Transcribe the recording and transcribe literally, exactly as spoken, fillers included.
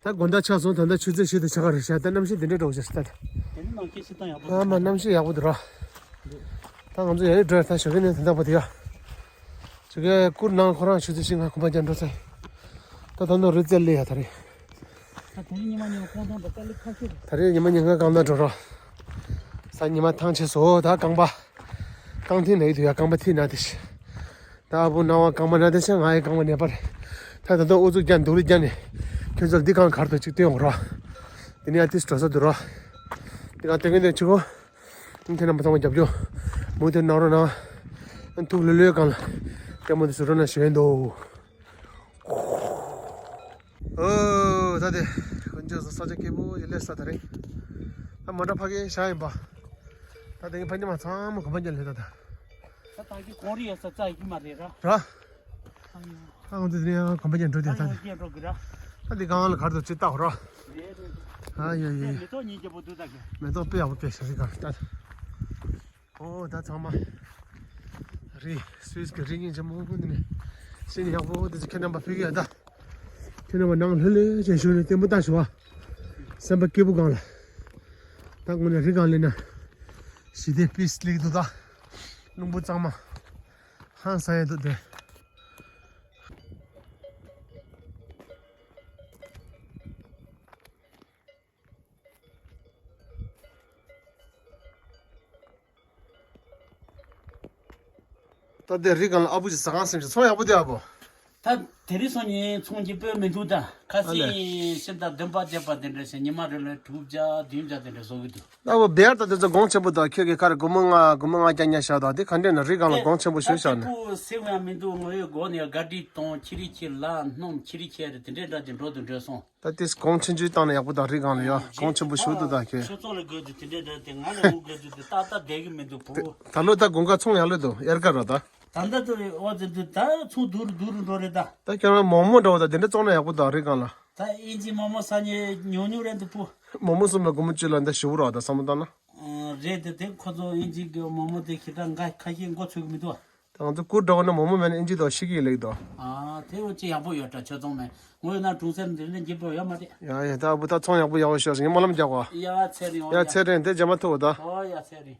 ད་དགོང་དག་ཆགས་སོང་། ད་ལྟ་ཆུ་ཚོད་བཞི་དང་ཕྱེད་ཀ་རེད་ཤག་ད་གནམ་གཤིས་འདི་འདྲ་འགྲོ་ཤག་ད། དེ་ནི་ནམ་མཁའི་གཤིས་སྟངས་ཡག་པོ་ཨ་མ་གནམ་གཤིས་ཡག་པོ་འདུག་ར། ད་ང་ཚོ་ཡར་འགྲོ་ད་ཞོགས་ཀས་ནས་ད་ལྟ་བར་དུ་ཡ། ཞོགས་ཀས་སྐུ་ནང་ཁོ་རང་ཆུ་ཚོད་བཞི་ལྔ་གོམ་པ་རྒྱག་འགྲོ་ཚར། ད་ད་ནོ་རི་རྩེ་ལ་ཡ་ད་རེད། ད་དེ་རིང་ཉི་མ་ཉི་མ་ཀོང་ཐང་དང་དཀའ་ལས་ཁ་ཤས་རེད། ད་རེས་ཉི་མ་ཉིན་གང་གང་ན་འགྲོ་རོགས། ས་ཉི་མ་ཐང་ཆད་སོང་། ད་རྐང་པ། རྐང་མཐིལ་ན་ཡི་དུ་ཡ་རྐང་པ་མཐིལ་ན་དེ་ཤི། ད་ཨ་བུ་ནང་བ་རྐང་པ་ན་དེ་ཤི་ང་ཡི་རྐང་པ་ནད་པ་རེད། ད་ད་ལྟ་ཨུ་ཚུགས་རྒྱག་འདུག་ལི་རྒྱག་ནས། ཁྱོད་ཚོ་འདི་གང་གར་དུ་གཅིག་སྟོན་འོང་རོགས། དེ་ནས་ཡ་དེ་འགྲོ་ས་འདུག་རོགས། འདི་གང་སྟོན་གིན་སྟོན་ཆུ་གོ། ཨ་ཁྱེད་རྣམ་པ་ཚང་མ་རྒྱབ་སྐྱོར། མུ་མཐུད་གནང་རོགས་གནང་། ཨ་ཐུགས་ལྷོད་ལྷོད་གང་ལ། ལྟད་མོ་དེ་ཚོ་རོགས་གནང་ཞུ་ཡིན་འདུག་ཨོ། ད་དེ། དཀོན་མཆོག་གསུམ་ས་ཆ་སྐྱིད་པོ་ཞིག་སླེབས་ས་ད་རེད། ད་མོ་ཊ་ཕ་གིའི་ཞག་ཡིན་པ། ད་དེ་གི་ཕ་ཉི་མ་ཚང་མ་གོམ་པ་རྒྱག་ལེ་ད་ད། ད་ད་གི་གོང་རི་ཡོད་ས་རྩ་ཡི་མ་རེད་ར། ར། ཨ་ཡོ། ད་ང་ཚོ་དེ་ནས་ཡང་གོམ་པ་རྒྱག་འགྲོ་དེ་ད་ད། ཡོང་རྒྱག་འགྲོ་གི་ར། ད་དེ་གང་ལ་གར་དུ་ཅི་ལྟ་ར། རེད་རེད། ཨ་ཡོ་ཡོ། མེ་ཏོག་ཉིན་རྒྱལ་པོ་འདུག་ད་གི། མེ་ཏོག་དཔེ་ཡག་པོ་དཔེ་ཞིག་རེད་ག་ད། ཨོ་ད་ཚང་མ། རི། སུད་སི་གི་རི་སྙིང་རྗེ་མོ་འདི་ནས། ཤིན་ཡག་པོ་འདི་ཚོ་ཁྱེད་རྣམ་པ་ཕེབས་ཀྱི་ཡ་ད། ཁྱེད་རྣམ་པ་ནང་ལྷོད་ལྷོད་བྱས་བཞུགས་ནས་ལྟད་མོ་ལྟ་ཞུ་བ། སེམས་པ་སྐྱིད་པོ་སྒང་ལ། ད་དངོས་གནས་རི་སྒང་སླེབས་ན། ཞི་བདེ་པིས་སླེབས་འདུག་ད། རླུང་བུ་གཙང་མ། ཧང་སང་ཡ་འདུག་དེ། ད་ལྟའི་རི་སྒང་ལ་ཨ་བུ་ཅིག་ཟ་ཁང་སེམས་ཅིག་ཚོང་ཡག་པོ་འདུག་ཨ་བོ། ད་དེ་རིང་སང་ཉིན་ཚོང་གི་དཔེ་མི་འདུག་ད་ཁ་ཨ་ལས། སང་ཕྱི་ཟླ་བདུན་པ་བརྒྱད་པ་དེ་འདྲ་ཞིག་ཉི་མ་རེ་ལ་དྲུག་བརྒྱ་བདུན་བརྒྱ་དེ་འདྲ་བཟོ་གི་འདུག་ད་བོ་བེར་ད་དེ་ཚོ་གོང་ཆེན་པོ་འདུག་ཁྱོད་ཀྱི་ཁ་རེ་སྒོར་མོ་ལྔ་སྒོར་མོ་ལྔ་བརྒྱ་ཉར་བཞག་ད་དེ་ག་འདྲས་ན་རི་སྒང་ལ་གོང་ཆེན་པོ་ཞུ་བཞག་ན། ད་དེ་ཁོ་སེམས་ཡང་མི་འདུག་ངོ་ཡོད་སྒོ་ནས་དགའ་སྒྲིག་གཏོང་ཁྱི་རི་ཁྱི་ལ་སྣུམ་ཁྱི་རི་ཁྱི་རེ་དེ་འདྲས་འདྲ་དེ་འགྲོ་དུ་འགྲོ་སོང་། ད་ཏིས་གོང་ཆུང་ཆུང་བཏང་ན་ཡག་པོ་དང་རི་སྒང་ལ་ཡ་གོང་ཆེན་པོ་ཞུ་འདུག་ད་ཁྱེད། ཆུ་ཚོད་ལ་དགོས་དུས་དེ་འདྲས་འདྲ་དེ་ང་ལ་འོང་དགོས་དུས་དེ་ཏག་ཏག་བསྡད་གི་མི་འདུག་བུ། ད་ལོ་ད་དགུན་ཁ་ཚོང་ཡག་ལོས་འདུག་དབྱར་ཁ་ར་ད། ད་ལྟ་དུ་འོ་དེ་དུ་ད་ཚོང་སྡུག་རུ་སྡུག་རུ་འགྲོ་རེད་ད། ད་ཁྱེད་རང་མོག་མོག་འདྲ་བོ་ད་དེ་འདྲ་བཙོང་ན་ཡག་པོ་དང་རི་སྒང་ལ། ད་ཨིན་ཇི་མོག་མོག་ཟ་ཉེ་ཉུང་ཉུང་རེད་འདུག་བུ། མོག་མོག་གསུམ་ལ་སྒོར་མོ་བཅུ་ལ་འདི་ཞུ་རོགས་ད་བསམ་བློ་བཏང་ན། ཨ་རེད་དེ་དེ་ཁོ་ཚོ་ཨིན་ཇི་གི་མོག་མོག་དེ་ཁྱེད་རང་འགའ་ཁ་ཤས་མགོ་ཚོས་གི་མི་འདུག་ད་ང་ཚོ་སྐུ་འགྲོ་བ་ན་མོག་མོག་མེད་ན་ཨིན་ཇི་དང་ཤི་གི་ལེགས་དོ། ཨ་དེ་འོ་ཅི་ཡག་པོ་ཡོད་དྲ་ཆོས་ཚོང་མེད་ངོས་ན་གྲོང་གསེབ་འདི་ནས་འགྱིབ་པོ་ཡོད་མ་རེད། ཡ་ཡ་ད་བུ་ད་ཚོང་ཡག་པོ་ཡག་པོ་ཤོག་ངས་སྨོན་ལམ་རྒྱག་གོ། ཡ་ཚེ་རིང་འོ་ཡ་ཡ། ཚེ་རིང་དེ་རྗེས་མ་ཐུག་ད། འོ་ཡ་ཚེ་རིང་།